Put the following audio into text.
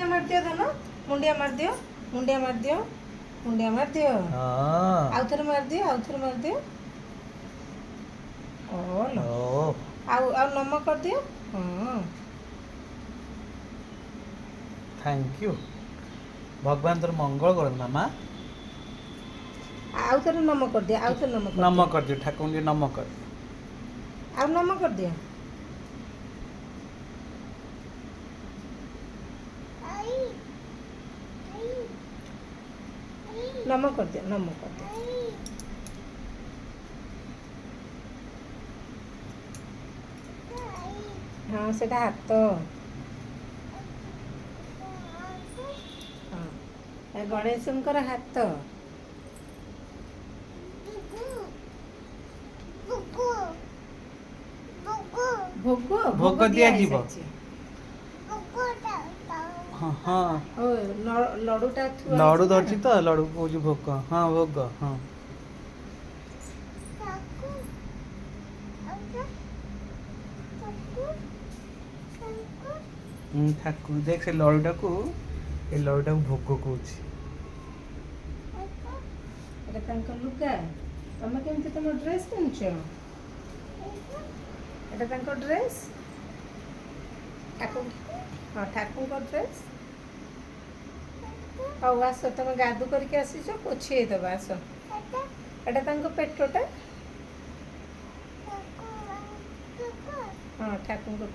ଟିକେ ମାରିଦିଅ ଧନ, ମୁଣ୍ଡିଆ ମାରିଦିଅ, ମୁଣ୍ଡିଆ ମାରିଦିଅ, ମୁଣ୍ଡିଆ ମାରିଦିଅ। ଆଉ ଥରେ ମାରିଦିଅ, ଆଉ ଥରେ ମାରିଦିଅ। ଓ ଲୋ। ଓ। ଆଉ ନମ କରିଦିଅ, ହଁ। Thank you. ଭଗବାନ ତୋର ମଙ୍ଗଳ କରନ୍ତୁ ମାମା। ଆଉ ଥରେ ନମ କରିଦିଅ, ଆଉ ଥରେ ନମ ନମ କରିଦିଅ। କରିଦିଅ, ଠାକୁରଙ୍କୁ ଟିକେ ନମ କରିଦିଅ। ଆଉ ନମ କରିଦିଅ। ନମ କରିଦିଅ, ନମ କରିଦିଅ। ହଁ, ସେଟା ହାତ। ହଁ, ଏ ଗଣେଶଙ୍କର ହାତ। ଭୋଗ। ଭୋଗ ଭୋଗ ଦିଆଯିବ। ଦିଆହେଇସାରିଛି। ହଁ। ଓ, ଲଡୁଟା ଥୁଆ ଲଡୁ ହେଇଛି ନା। ଧରିଛି ତ, ଲଡୁ କହୁଛି ଭୋଗ। ହଁ, ଭୋଗ, ହଁ। ଠାକୁର ଦେଖ, ସେ ଲଡୁଟାକୁ, ଏ ଲଡୁଟାକୁ ଭୋଗ କହୁଛି। ଏଟା ତାଙ୍କ ଲୁଗା। ତମେ କେମିତି ତମ ଡ୍ରେସ୍ ପିନ୍ଧୁଛ? ଏଟା ତାଙ୍କ ଡ୍ରେସ୍, ଠାକୁର, ହଁ, ଠାକୁରଙ୍କ ଡ୍ରେସ୍। ହଉ ଆସ, ତମେ ଗାଧୁ କରିକି ଆସିଛ, ପୋଛି ହେଇଦବା, ଆସ। ଏଟା ତାଙ୍କ ପେଟଟା। ହଁ, ଠାକୁରଙ୍କ ପେଟ।